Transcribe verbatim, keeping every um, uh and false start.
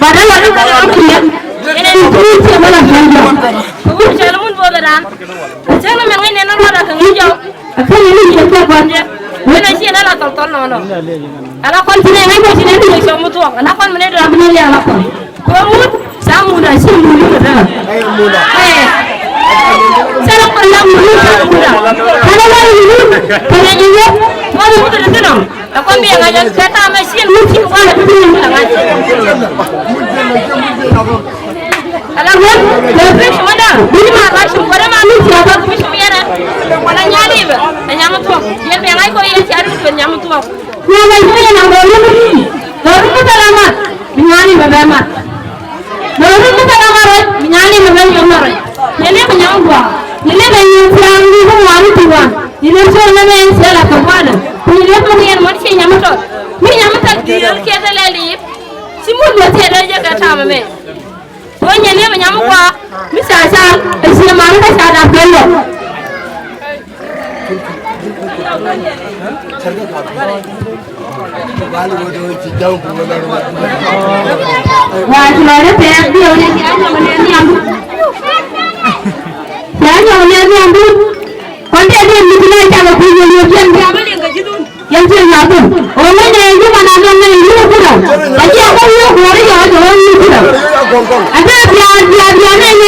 But a lot of them are here. Include the one of them. Who tell them what they done? Tell them and when they're not like a window. I can't even get that one. When I see another thought, no, no. Ala kɔn ti nɛ ŋa̱c kɔn ti nɛ ti nɛ cɔm mi thuɔ̱k. Ala kɔn mi nɛ dɔ̱ mi nɛ liak ala kɔn. Kɛ mut, ca mut a ci mut ni kɛ tɛn. Ɛ. Ca la kɔn la mut ni ca mut a. Kɛnɛ la mut ni, kɛnɛ ni yɛ. Kɔn mut ni thin ɔ. Ɛ kɔn bi ɛ ŋa̱c ɛ kɛ ta̱a̱ mɛ ci mut ci kɔn ɛ ti mut ɛ ŋa̱c. Ala ŋuɔ̱t, kɛ piny cumä da̱ŋ, bi ni ma ruac cum, kɔn ɛ ma mi ci a bä mi cum yɛn ɛ. Kɔn ɛ nyali bɛ, ɛ nyam thuɔ̱k. Yɛn bɛ ŋa̱c kɔn yɛn ci a ri kɛ nyam thuɔ̱k. Nyam ɛ ci yɛn a ŋuɔ̱t ni mi. Lɔ ri mi thɛl a mat, bi nyali bɛ bɛ mat. Lɔ ri mi thɛl a mat rɔc, bi nyali bɛ bɛ yɔm mat rɔc. Yɛn ni bɛ nyam gua̱a̱. Yɛn ni bɛ nyam thia̱a̱ŋ ni bi ŋuan ni ti wan. Yɛn ni cɔl ni bɛ yɛn cɛl a kɛ gua̱a̱dɛ. Bi yɛn ni bɛ yɛn mɔn ci nyam thuɔ̱k. Mi nyam thuɔ̱k diɛɛr kiɛ thɛl ɛ liip. Ci mut bɛ thiɛ dee jɛ kɛ ta̱a̱mɛ mɛ. Wä nyɛ liep ɛ nyam kua mi ca cal ɛ ciɛ man kä ca dap kɛ lɔ. Wa ci lɔ ni pɛɛk diɛ wä ni ci a nyɔmɔ ni nhiam. Ci a nyɔmɔ ni nhiam dun. Kɔn tɛ diɛ mi ti na ca kɛ kui̱ yɛ yɛ jiɛn. Yɛn cieŋ na thun ɣöö ŋäcnɛ yɛn ji̱ man a luäŋ ŋäc yɛn yio̱w kudä. Ɛ jiɛn kä yio̱w kuɔ̱ri yɔ̱ɔ̱c ɣöö yio̱w kudä. Ɛ jɛn a biaar biaar biaar nɛ yio̱w